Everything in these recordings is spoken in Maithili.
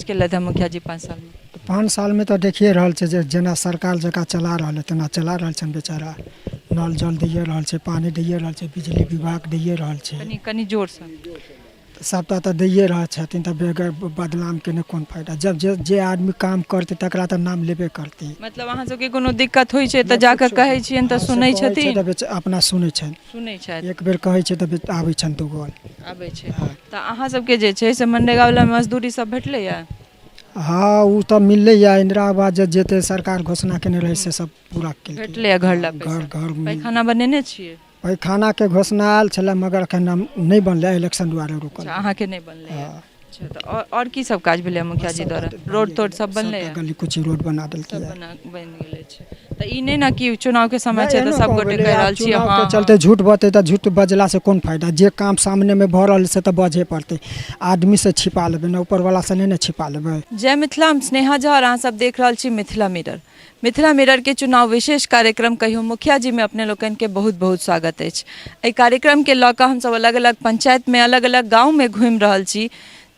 काज केलथि हँ मुखिया जी 5 सालमे? 5 सालमे तऽ देखिए रहल छै जे जेना सरकार जकाँ चला रहल है तेना चला रहल छनि बेचारा। नल जल दैए रहल छै, पानि दैए रहल छै, बिजली विभाग दैए रहल छै। कनि कनि जोरसँ। सभटा तऽ दैए रहल छथिन, तऽ बेगर बदनाम केने कोन फायदा? जब जे जे आदमी काम करतै तकरा तऽ नाम लेबे करतै। मतलब अहाँ सबके कोनो दिक्कत होइ छै तऽ जाकऽ कहै छियनि तऽ सुनै छथिन? तऽ अपना सुनै छनि। सुनै छथि। एक बेर कहै छै तऽ आबै छनि दू गोल। आबै छै। तऽ अहाँ सबके जे छै से मनरेगा वला मजदूरी सब भेटलैया? हँ, ओ तऽ मिललैया। इंदिरा आवास जे जते सरकार घोषणा केने रहै से सब पूरा केलकै। भेटलैया घर ला पैसा? घर घर। पैखाना बनेने छियै? पैखानाके घोषणा आयल छलै, मगर एखन नहि बनलै, इलेक्शन दुआरे रुकल। अच्छा, अहाँके नहि बनलै। अच्छा, तऽ आओर की सब काज भेलै मुखिया जी द्वारा? रोड तोड सब बनलै? गली कुची रोड बना देलकै। सब बनि गेल छै। तऽ ई नहि ने कि चुनावके समय छै तऽ सब गोटे कहि रहल छियै। हँ, चलते झूठ बजतै तऽ झूठ बजलासँ कोन फायदा? जे काम सामनेमे भऽ रहल से तऽ बजहे पड़तै। आदमीसँ छिपा लेबै ने, ऊपरवलासँ नहि ने छिपा लेबै। जय मिथिला, हम स्नेहा झा आओर अहाँ सब देख रहल छी मिथिला मिरर। मिथिला मिररके चुनाव विशेष कार्यक्रम कहियो मुखिया जीमे अपने लोकनिके बहुत बहुत स्वागत अछि। एहि कार्यक्रमके लऽ कऽ हमसभ अलग अलग पंचायतमे, अलग अलग गाँवमे घुमि रहल छी,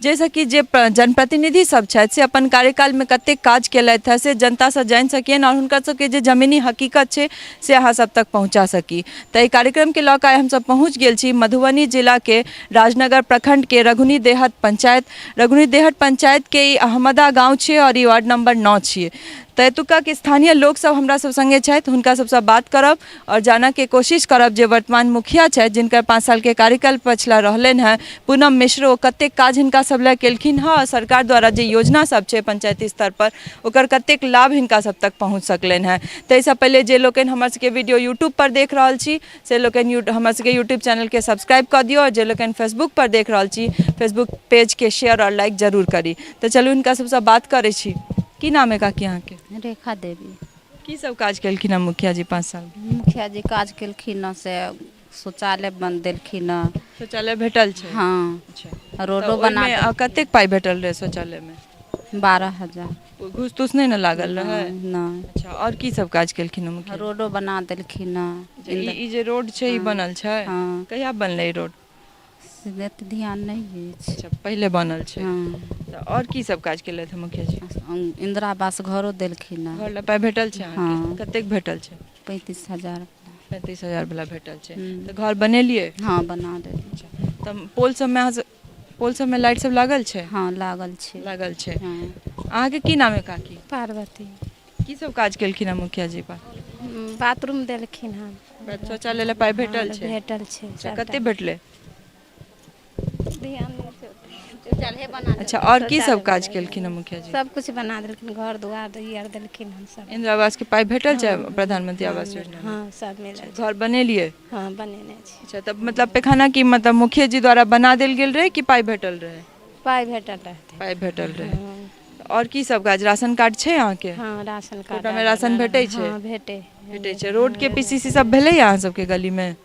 जाहिसँ कि जे जनप्रतिनिधि सब छथि से अपन कार्यकालमे कतेक काज केलथि हँ से जनतासँ जानि सकियनि आओर हुनकर सबके जे जमीनी हकीकत छै से अहाँ सब तक पहुँचा सकी। तऽ एहि कार्यक्रमके लऽ कऽ आइ हमसभ पहुँच गेल छी मधुबनी जिलाके राजनगर प्रखण्डके रघुनी देहत पंचायत। रघुनी देहत पंचायतके ई अहमदा गाँव छियै आओर ई वार्ड नंबर 9 छियै। तऽ एतुक्काके स्थानीय लोकसभ हमरा सब सङ्गे छथि, हुनका सबसँ बात करब आओर जानऽके कोशिश करब जे वर्तमान मुखिया छथि, जिनकर 5 सालके कार्यकाल पछिला रहलनि हेँ, पूनम मिश्र, ओ कतेक काज हिनका सब लए केलखिन हँ आओर सरकार द्वारा जे योजना सब छै पंचायती स्तरपर ओकर कतेक लाभ हिनका सब तक पहुँच सकलनि हेँ। ताहिसँ पहिले जे लोकनि हमर सबके वीडियो यूट्यूबपर देख रहल छी से लोकनि हमर सबके यूट्यूब चैनलके सब्सक्राइब कऽ दियौ आओर जे लोकनि फेसबुकपर देख रहल छी फेसबुक पेजके शेयर आओर लाइक जरूर करी। तऽ चलू हिनका सबसँ बात करै छी। की नाम है काकी अहाँके? रेखा देवी। की सब काज केलखिन हँ मुखिया जी 5 साल? मुखिया जी काज केलखिन हँ से शौचालय बन देलखिन हँ। शौचालय भेटल छै? हँ। अच्छा। रोडो बना। कतेक पाइ भेटल रहै शौचालयमे? 12,000। घूस तूस नहि ने लागल रहै? नहि। अच्छा, आओर की सब काज केलखिन हँ मुखिया? रोडो बना देलखिन हँ। ई जे रोड छै ई बनल छै? हँ। कहिया बनलै रोड? से एते ध्यान नहि अछि। अच्छा, पहिले बनल छै। हँ। तऽ आओर की सब काज केलथि मुखिया जी? इंदिरा आवास घरो देलखिन हँ। घर लए पाइ भेटल छै अहाँके? हँ। कतेक भेटल छै? 35,000। 35,000 वला भेटल छै। तऽ घर बनेलियै? हँ, बना देलियै। तऽ पोल सबमे अहाँ पोल सबमे लाइट सब लागल छै? हँ, लागल छै। लागल छै। हँ। अहाँके की नाम है काकी? पार्वती। की सब काज केलखिन हँ मुखिया जी? बाथरूम देलखिन हन। शौचालय लए पाइ भेटल छै? भेटल छै। अच्छा, कते भेटलै? ध्यान नहि छै ओते। अच्छा, आओर की सब काज केलखिन हँ मुखिया जी? सब कुछ बना देलखिन, घर दुआर ई आर देलखिन हन सब। इंदिरा आवास के पाइ भेटल छै? प्रधानमंत्री आवास योजना? हँ, सब मिलल। घर बनेलियै? हँ, बनेने छी। अच्छा, तऽ मतलब पैखाना की मतलब मुखिया जी द्वारा बना देल गेल रहै कि पाइ भेटल रहै? पाइ भेटल रहतै। पाइ भेटल रहै। आओर की सब काज? राशन कार्ड छै अहाँके? हँ, राशन कार्ड। कोटामे राशन भेटै छै? हँ, भेटै। भेटै छै। रोड के पीसीसी सब भेलै अहाँ सबके गली में?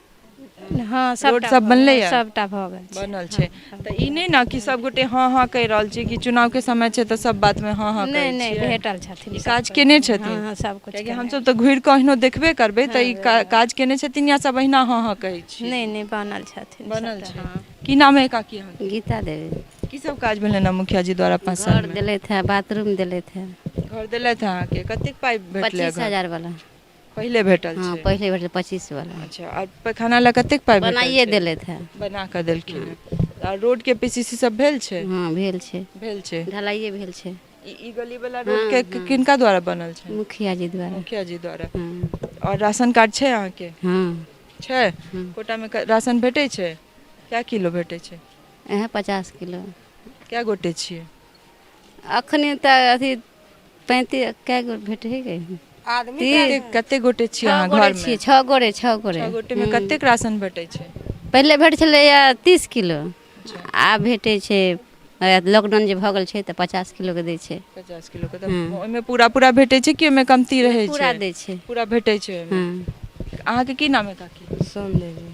हँ, रोड सबटा सब बनलैया? सबटा भऽ गेल छै। बनल छै। तऽ ई नहि ने कि सब गोटे हँ हँ कहि रहल छी कि चुनाव के समय छै तऽ सब बात में हँ हँ नहि कहै नहि छियै। भेटल छथिन। ई सब काज कुछ। केने छथिन? हँ, सब कुछ। कियाकि हमसब तऽ घुरि कऽ अहिनो देखबे करबै तऽ ई काज केने छथिन या सब अहिना हँ हँ कहै छी? नहि नहि, बनल छथिन। बनल सबटा, छै। हँ। की नाम है काकी अहाँके? गीता देवी। की सब काज भेलै ने मुखिया जी द्वारा 5 साल घर में? देलथि है, बाथरूम देलथि है। घर देलथि अहाँके? कतेक पाइ भेटलै? पच्चीस घर हजार वाला। पहिले भेटल हँ छै? पहिले भेटल 25 वाला। अच्छा, आओर पैखाना लए कतेक पाइ भेटल बनाइए छै? देलथि है। बना कऽ देलखिन हँ। आ रोड के पीसीसी सब भेल छै? हँ, भेल छै। भेल छै। ढलाइए भेल छै। ई गली वाला रोड के किनका द्वारा बनल छै? मुखिया जी द्वारा। मुखिया जी द्वारा। हँ। आओर राशन कार्ड छै अहाँके? हँ। छै। कोटामे राशन भेटै छै? कए किलो भेटै छै? इएह 50 किलो। कए गोटे छियै? अखनी तऽ अथी 35 कए गो भेटै गई? आदमी कते गोटे छियै छओ अहाँ गोरे घरमे? छियै, 6 गोरे, 6 गोरे। 6 गोटे मे कतेक राशन भेटै छै? पहिले भेटै छलैया 30 किलो, आब भेटै छै लॉकडाउन जे भऽ गेल छै तऽ 50 किलोके दै छै। 50 किलो के। तऽ ओहिमे पूरा पूरा भेटै छै कि ओहिमे कमती रहै छै? पूरा दै छै। पूरा भेटै छै ओहिमे। हँ। अहाँके की नाम है काकी? सोम देवी।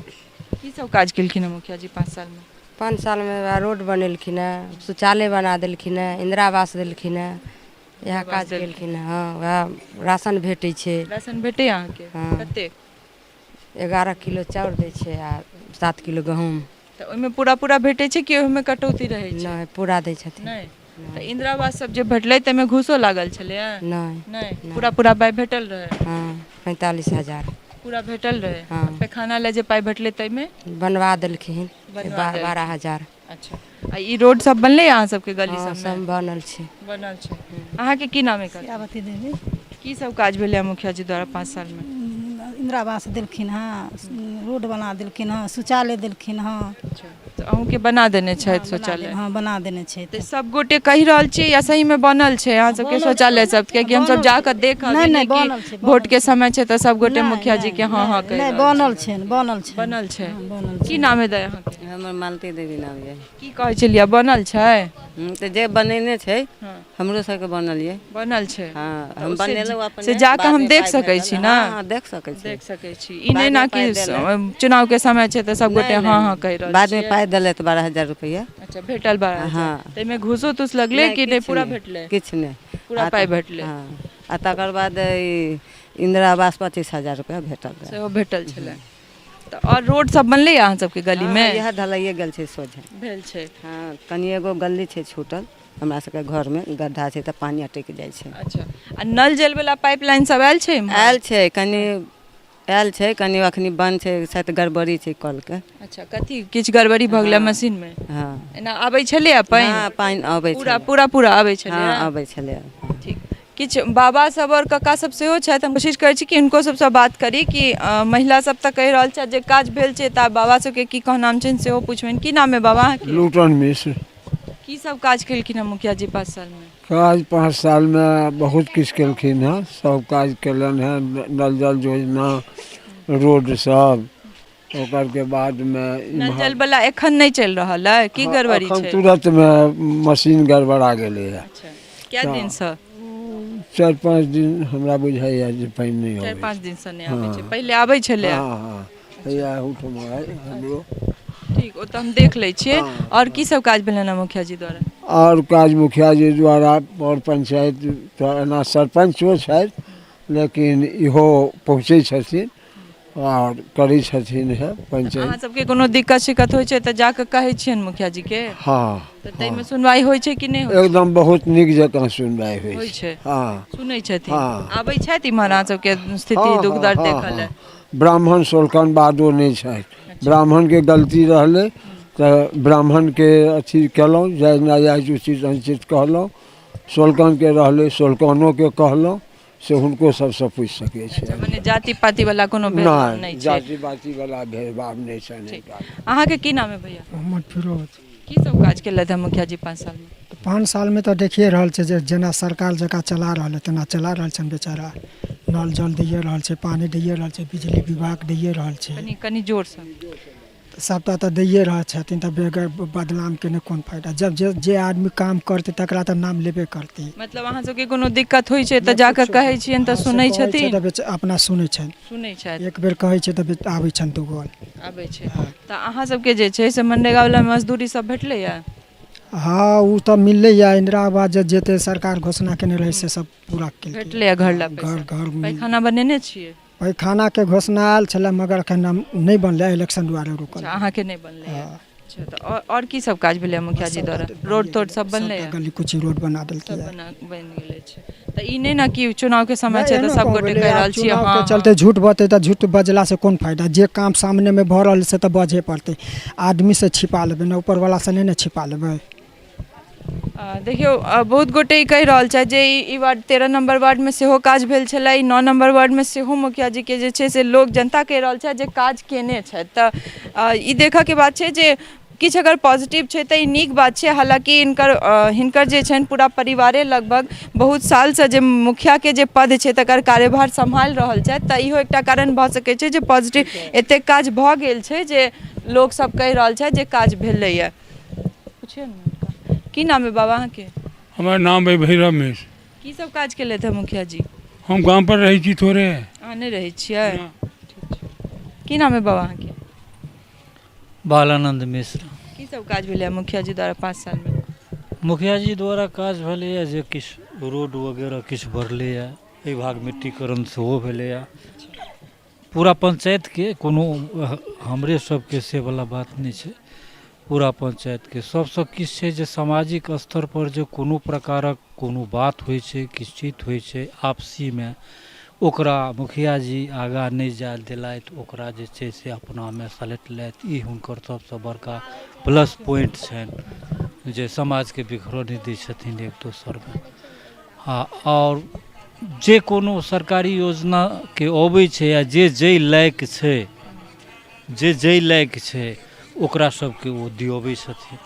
की सब काज केलखिन हँ मुखिया जी 5 सालमे? 5 सालमे वएह रोड बनेलखिन हेँ, शौचालय बना देलखिन हेँ, इन्दिरा आवास देलखिन हेँ, इएह काज केलखिन हेँ। हँ, वएह राशन भेटै छै। राशन भेटैए अहाँके? हँ। कतेक? 11 किलो चाउर दै छै आ 7 किलो गहूँम। तऽ ओहिमे पूरा पूरा भेटै छै कि ओहिमे कटौती रहै छै? नहि, पूरा दै छथिन। नहि। तऽ इंदिरा आवास सब जे भेटलै ताहिमे घूसो लागल छलैए? नहि। नहि, पूरा पूरा पाइ भेटल रहै? हँ, 45,000 पूरा भेटल रहै। हँ। पैखाना लए जे पाइ भेटलै ताहिमे? बनवा देलखिन। बनवा देलखिन। 12,000। अच्छा, आ ई रोड सब बनलै अहाँ सबके गली हँ, सबमे? सब बनल छै। बनल छै। अहाँके की नाम है? सियावती देवी। की सब काज भेलै मुखिया जी द्वारा 5 सालमे? इंदिरा आवास देलखिन हँ, रोड बना देलखिन हँ, शौचालय देलखिन हँ। अच्छा, तऽ अहूँके बना देने छथि शौचालय? हँ, बना देने छथि। तऽ सब गोटे कहि रहल छियै या सहीमे बनल छै अहाँ सबके शौचालय सब? कियाकि हमसब जाकऽ देखब, नहि, ई नहि, कि बनल छै, बनल वोट के समय छै तऽ सब गोटे नहि, मुखिया जी नहि, के हँ हँ कहि नहि, रहल बनल छै, बनल छै। बनल छै। हँ, बनल की नाम है दाइ अहाँके? हमर मालती देवी नाम यऽ। की कहै छलियै, बनल छै? तऽ जे बनेने छै, हँ। हमरो सबके बनल यऽ। बनल छै? हँ, तऽ हम ओ से- बनेलहुँ अपने। से जाकऽ हम बादमे देख पाइ सकै भेटल। छी ने? हँ, हँ, देख सकै छी। देख सकै छी। ई नहि ना बादमे कि पाइ देलक। चुनाव के समय छै तऽ सब गोटे नहि, हँ नहि, हँ कहि रहल बादमे छियै। पाइ देलथि 12,000 रुपैआ। अच्छा, भेटल 12,000? हँ। ताहिमे घूसो तूस लगलै कि नहि? किछु पूरा भेटलै? किछु नहि। पूरा आ पाइ भेटलै? हँ, आ तकर बाद ई इंदिरा आवास 25,000 रुपैआ भेटल रहै। सेहो भेटल छलै। तऽ आओर रोड सब बनलै अहाँ सबके गलीमे? हँ, इएह ढलाइए गेल छै सोझे। भेल छै? हँ, कनि एगो गली छै छूटल, हमरा सबके घरमे गड्ढा छै तऽ पानि अटकि जाइ छै। अच्छा, आ नल जल वाला पाइपलाइन सब आयल छै एम्हर? आयल छै, कनि आयल छै, कनि अखनी बन्द छै, शायद गड़बड़ी छै कलके। अच्छा, कथी किछु गड़बड़ी भऽ गेलै मशीनमे? हँ। एना आबै छलैए पानि? हँ, पानि अबै पूरा छलै। पूरा पूरा आबै छलै? हँ, अबै छलै। ठीक। किछु बाबा सब आओर कका सब सेहो छथि, हम कोशिश करै छी कि हुनको सबसँ बात करी कि महिला सब तऽ कहि रहल छथि जे काज भेल छै, तऽ बाबा सबके की कहनाम छनि सेहो पुछबनि। की नाम है बाबा अहाँके? लूटन मिश्र। की सब काज केलखिन हँ मुखिया जी 5 सालमे? काज 5 सालमे बहुत किछु केलखिन हँ, सब काज केलनि हँ, नल जल योजना, रोड सब, ओकर के बादमे नल जल वाला एखन नहि चलि रहल है, की गड़बड़ी एखन छै? तुरन्तमे मशीन गड़बड़ा गेलै हँ। अच्छा, कए दिनसँ? 4-5 दिन हमरा बुझाइए जे पानि नहि अबै। 4-5 दिनसँ नहि आबै छै? पहिले आबै छलै? हँ हँ, हैया एहूठाम हइ हमरो। ठीक, ओ तऽ हम देख लै छियै। आओर की सब काज भेलनि हँ मुखिया जी द्वारा? आओर काज मुखिया जी द्वारा आओर पंचायत तऽ एना सरपञ्चो छथि, लेकिन इहो पहुँचै छथिन आओर करै छथिन हे पंचायत। अहाँ सबके कोनो दिक्कत शिक्कत होइ छै तऽ जाकऽ कहै छियनि मुखिया जी के? हँ। तऽ ताहिमे सुनवाई होइ छै कि नहि होइ छै? एकदम बहुत नीक जकाँ सुनवाई होइ छै। हँ। सुनै छथिन? हँ। आबै छथि इम्हर अहाँ सबके स्थिति दुख दर्द देखऽ लए? ब्राह्मण सोलकन बादो नहि छथि। ब्राह्मणके गलती रहलै तऽ ब्राह्मणके अथी केलहुँ, जायज नाजायज उचित अनुचित कहलहुँ। सोलकनके रहलै सोलकनोके कहलहुँ, से हुनको सबसँ पूछि सकै छै। अच्छा, मने जाति पाति वाला कोनो भेदभाव नहि छै? जाति पाति वाला भेदभाव नहि छै। अहाँके की नाम है भैया? मोहम्मद फिरोज। की सब काज केलथि हँ मुखिया जी 5 सालमे? 5 सालमे तऽ देखिए रहल छै जे जेना सरकार जकाँ चला रहल है तेना चला रहल छनि बेचारा। नल जल दैए रहल छै, पानि दैए रहल छै, बिजली विभाग दैए रहल छै। कनि कनि जोरसँ। सबटा तऽ दैए रहल छथिन, तऽ बेगर बदनाम केने कोन फायदा? जब जे जे आदमी काम करतै तकरा तऽ नाम लेबे करतै। मतलब अहाँ सबके कोनो दिक्कत होइ छै तऽ जाकऽ कहै छियनि तऽ सुनै छथिन? अपना सुनै छनि। सुनै छथि। एक बेर कहै छै तऽ आबै छनि दू गोल। आबै छै। तऽ अहाँ सबके जे छै से मनरेगा वला मजदूरी सब भेटलैया? हँ, ओ तऽ मिललैया। इंदिरा आवास जे जते सरकार घोषणा केने रहै से सब पूरा केलकै। भेटलैया घर ला पैसा? घर घर। पैखाना बनेने छियै? पैखानाके घोषणा आयल छलै मगर एखन नहि बनलै, इलेक्शन दुआरे रुकल। अहाँके नहि बनलै? अच्छा, तऽ आओर की सब काज भेलै मुखिया जी द्वारा? रोड तोड सब बनलै? गली कुची रोड बना देलकै। सब बनि गेल छै। तऽ ई नहि ने कि चुनाव के समय छै तऽ सब गोटे कहि रहल छियै। चुनाव के चलते झूठ बजतै तऽ झूठ बजला से कोन फायदा? जे काम सामने मे भऽ रहल से तऽ बजे पड़तै। आदमी से छिपा लेबै ने, ऊपर वाला से नहि ने छिपा लेबै। देखियौ, बहुत गोटे ई कहि रहल छथि जे ई वार्ड 13 नम्बर वार्डमे सेहो काज भेल छलै, 9 नम्बर वार्डमे सेहो मुखिया जीके जे छै से लोक जनता कहि रहल छथि जे काज केने छथि। तऽ ई देखऽके बात छै जे किछु अगर पॉजिटिव छै तऽ ई नीक बात छै। हालाँकि हिनकर जे छनि पूरा परिवारे लगभग बहुत सालसँ जे मुखियाके जे पद छै तकर कार्यभार सम्हालि रहल छथि, तऽ इहो एकटा कारण भऽ सकै छै जे पॉजिटिव एतेक काज भऽ गेल छै जे लोकसब कहि रहल छथि जे काज भेलैए। पुछियौ ने हुनका। की नाम है बाबा अहाँके? हमर नाम है भैरव मिश्र। की सब काज केलथि हँ मुखिया जी? हम गाम पर रहै छी थोड़े। अहाँ नहि रहै छियै? की नाम है बाबा अहाँके? बालानंद मिश्र। की सब काज भेलै मुखिया जी द्वारा 5 सालमे? मुखिया जी द्वारा काज भेलैए जे किछु रोड वगैरह किछु बढ़लैए, एहि भाग मिट्टीकरण सेहो भेलैए। पूरा पंचायतके कोनो हमरे सबके से वला बात नहि छै, पूरा पञ्चायतके। सभसँ किछु छै जे सामाजिक स्तरपर जे कोनो प्रकारक कोनो बात होइ छै, किछु चीज होइ छै आपसीमे, ओकरा मुखिया जी आगाँ नहि जाय देलथि, ओकरा जे छै से अपनामे सलटलथि। ई हुनकर सभसँ बड़का प्लस पॉइंट छनि जे समाजके बिखरऽ नहि दै छथिन एक दोसरमे। आ आओर जे कोनो सरकारी योजनाके अबै छै आ जे जाहि लायक छै, जे जाहि लायक छै ओकरा सबके ओ दिअबै छथिन।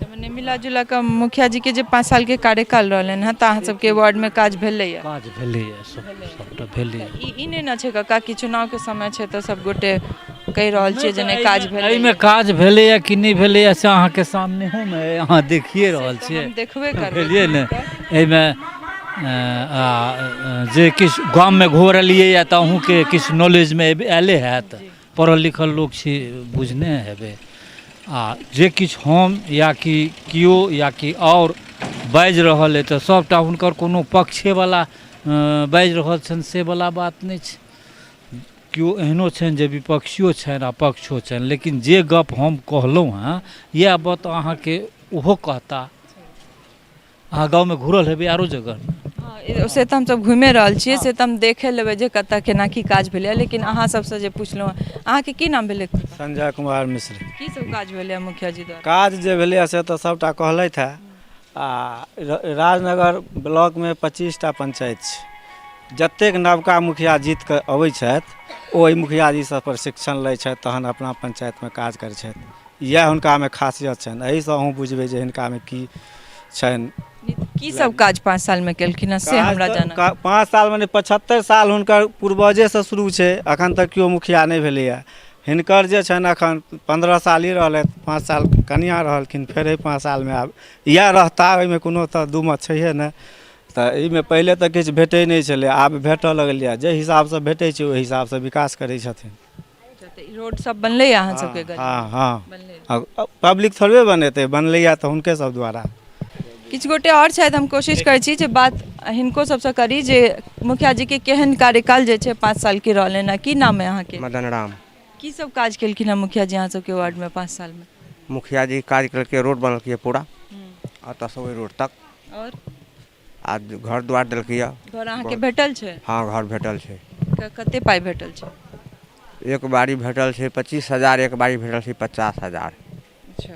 तऽ मने मिला जुला कऽ मुखिया जी के जे 5 साल के कार्यकाल रहलनि हँ, तऽ अहाँ सबके वार्ड में काज भेलैया? काज भेलैया, सब सबटा भेलैया। ई नहि ने छै कका कि चुनाव के समय छै तऽ सब गोटे कहि रहल छियै जे नहि काज भेलै। एहिमे काज भेलैया कि नहि भेलैया से अहाँके सामनेहोमे अइ, अहाँ देखिए रहल छियै। हम देखबे करबै। बुझलियै ने, एहिमे आ जे किछु गाममे घोरलियैए तऽ अहूँके किछु नॉलेजमे आयले हैत, पढ़ल लिखल लोक छी, बुझने हेबै। आ जे किछु हम या कि केओ या कि आओर बाजि रहल अइ तऽ सभटा हुनकर कोनो पक्षेवला बाजि रहल छनि से वला बात नहि छै। केओ एहनो छनि जे विपक्षियो छनि आ पक्षो छनि, लेकिन जे गप हम कहलहुँ हेँ इएह बात अहाँके ओहो कहता। अहाँ गाँवमे घुरल हेबै आरो जगह? हँ, से तऽ हमसब घुमिए रहल छियै, से तऽ हम देखे लेबै जे कतऽ केना की काज भेलैए। लेकिन अहाँ सबसँ जे पुछलहुँ, अहाँके की नाम भेलै? संजय कुमार मिश्र। की सब काज भेलैए मुखिया जी द्वारा? काज जे भेलैए से तऽ सभटा कहलथि हेँ। आ राजनगर ब्लॉकमे 25टा पंचायत छै। जतेक नवका मुखिया जीत कऽ अबै छथि ओ एहि मुखिया जीसँ प्रशिक्षण लै छथि, तहन अपना पंचायतमे काज करै छथि। इएह हुनकामे खासियत छनि। एहिसँ अहूँ बुझबै जे हिनकामे की छनि। की सब काज 5 सालमे केलखिन हँ से हमरा जानऽ। 5 सालमे नहि, 75 साल हुनकर पूर्वजेसँ शुरू छै, एखन तक केओ मुखिया नहि भेलैए। हिनकर जे छनि एखन 15 साल ही रहलथि, 5 साल कनिआँ रहलखिन, फेर एहि 5 सालमे आब इएह रहता, ओहिमे कोनो तऽ दू मत छैहे नहि। तऽ एहिमे पहिले तऽ किछु भेटै नहि छलै, आब भेटऽ लगलैए। जाहि हिसाबसँ भेटै छै ओहि हिसाबसँ विकास करै छथिन। तऽ ई रोड सब बनलैए अहाँ सबके गली? हँ हँ, पब्लिक थोड़बे बनेतै, बनलैए तऽ हुनके सब द्वारा। किछु गोटे आओर छथि, हम कोशिश करै छी जे बात हिनको सबसँ करी जे मुखिया जीके केहन कार्यकाल जे छै 5 सालके रहलनि हँ। की नाम अइ अहाँके? मदन राम। की सब काज केलखिन हँ मुखिया जी अहाँ सबके वार्डमे 5 सालमे? मुखिया जी काज केलकै, रोड बनेलकै पूरा एतऽसँ ओहि रोड तक। आओर? आ घर द्वार देलकैए। घर अहाँके भेटल छै? हँ, घर भेटल छै। कते पाइ भेटल छै? एक बारी भेटल छै 25,000, एक बारी भेटल छै 50,000। अच्छा,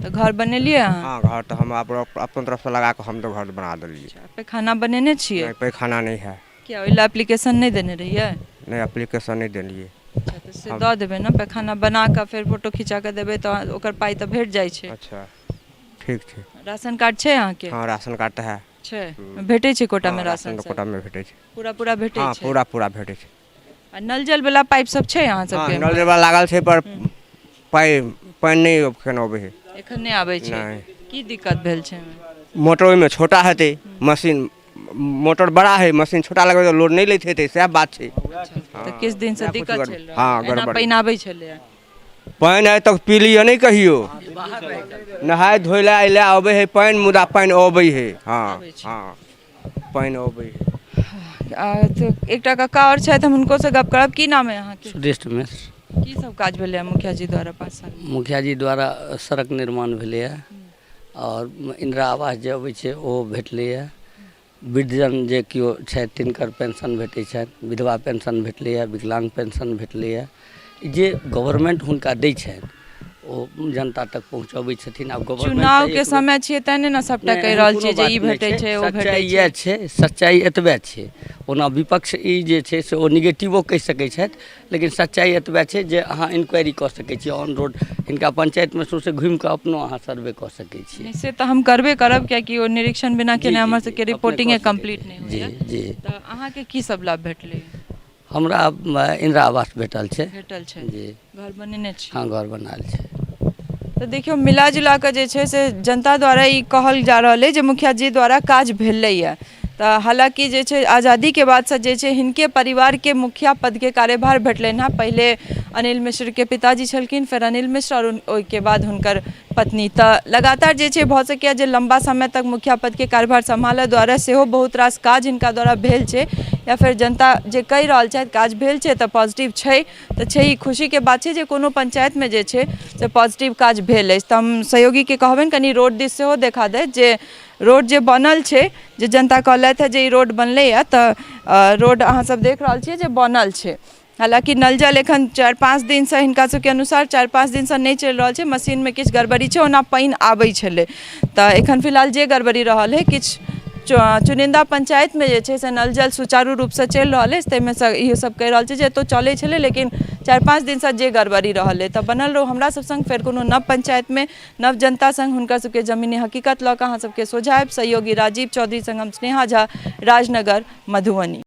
तऽ घर बनेलियै अहाँ? हँ, घर तऽ हम अपन तरफसँ लगा कऽ हम तऽ घर बना देलियै। पैखाना बनेने छियै? नहि, पैखाना नहि है। किया, ओहि लए एप्लीकेशन नहि देने रहियै? नहि, एप्लीकेशन नहि देलियै। अच्छा, तऽ से दऽ देबै ने, पैखाना बना कऽ फेर फोटो खिचा कऽ देबै तऽ ओकर पाइ तऽ भेट जाइ छै। अच्छा, ठीक छै। राशन कार्ड छै अहाँके? हँ, राशन कार्ड तऽ है। छै, भेटै छै कोटामे? राशन तऽ कोटामे भेटै छै। पूरा पूरा भेटै छै? पूरा पूरा भेटै छै। आ नल जल वाला पाइप सब छै अहाँ सबके? नल जल वाला लागल छै, पर पानि नहि एखन अबै है। एखन नहि आबै छै? नहि। की दिक्कत भेल छै? मोटर ओहिमे छोटा हेतै, मशीन मोटर बड़ा है, मशीन छोटा लगबै तऽ लोड नहि लैत हेतै, सएह बात छै। तऽ किछु दिनसँ दिक्कत चलि रहल? हँ, गड़बड़। पानि आबै छलैए? पानि आइ तक पी लिअ नहि कहियो, नहाय धोय लए अइले अबै है पानि, मुदा पानि अबै है। हँ हँ, पानि अबै है। तऽ एकटा कक्का आओर छथि, हम हुनकोसँ गप करब। की नाम अइ अहाँके? सुरेश मिश्र। की सब काज भेलै मुखिया जी द्वारा 5 साल? मुखिया जी द्वारा सड़क निर्माण भेलैए आओर इन्दिरा आवास जे अबै छै ओहो भेटलैए। वृद्धजन जे केओ छथि तिनकर पेंशन भेटै छनि, विधवा पेंशन भेटलैए, विकलांग पेंशन भेटलैए। जे गवर्नमेन्ट हुनका दै छनि ओ जनता तक पहुँचबै छथिन। आब गवर्नमेंट चुनाव के समय छियै तैं ने सबटा कहि रहल छियै जे ई भेटै छै ओ भेटै सच्चाइ इएह छै, सच्चाइ एतबे छै। ओना विपक्ष ई जे छै से ओ निगेटिवो कहि सकै छथि, लेकिन सच्चाइ एतबे छै जे अहाँ इंक्वायरी कऽ सकै छी ऑन रोड, हिनका पंचायतमे सौंसे घुमि कऽ अपनो अहाँ सर्वे कऽ सकै छी। से तऽ हम करबे करब, कियाकि ओ निरीक्षण बिना केने हमर सबके रिपोर्टिंगे कम्प्लीट नहि होइए। जी जी। तऽ अहाँके की सब लाभ भेटलै? हमरा इन्दिरा आवास भेटल छै। भेटल छै। जी। घर बनेने छी? हँ, घर बनायल छै। तऽ देखियौ, मिला जुला कऽ जे छै से जनता द्वारा ई कहल जा रहल अइ जे मुखिया जी द्वारा काज भेलैए। तऽ हालाँकि जे छै आजादीके बादसँ जे छै हिनके परिवारके मुखिया पदके कार्यभार भेटलनि हेँ। पहिले अनिल मिश्रके पिताजी छलखिन, फेर अनिल मिश्र आओर ओहिके बाद हुनकर पत्नी। तऽ लगातार जे छै भऽ सकैए जे लम्बा समय तक मुखिया पदके कार्यभार सम्हालऽ द्वारा सेहो बहुत रास काज हिनका द्वारा भेल छै, या फेर जनता जे कहि रहल छथि काज भेल छै तऽ पॉजिटिव छै तऽ छै। ई खुशीके बात छै जे कोनो पंचायतमे जे छै से पॉजिटिव काज भेल अछि। तऽ हम सहयोगीके कहबनि कनि रोड दिस सेहो देखा दैत जे रोड जे बनल छै, जे जनता कहलथि हँ जे ई रोड बनलैए, तऽ रोड अहाँ सब देख रहल छियै जे बनल छै। हालाँकि नल जल एखन 4-5 दिनसँ हिनका सबके अनुसार 4-5 दिनसँ नहि चलि रहल छै, मशीनमे किछु गड़बड़ी छै। ओना पानि आबै छलै, तऽ एखन फिलहाल जे गड़बड़ी रहल है, किछु चुनिंदा पंचायतमे जे छै से नल जल सुचारू रूपसँ चलि रहल अछि। ताहिमे सँ इहो सब कहि रहल छै जे एतौ चलै छलै, लेकिन 4-5 दिनसँ जे गड़बड़ी रहल अइ। तऽ बनल रहू हमरा सब संग, फेर कोनो नव पंचायतमे नव जनता संग हुनकर सबके जमीनी हकीकत लऽ कऽ अहाँ सबके सोझा आयब। सहयोगी राजीव चौधरी संग हम स्नेहा झा, राजनगर, मधुबनी।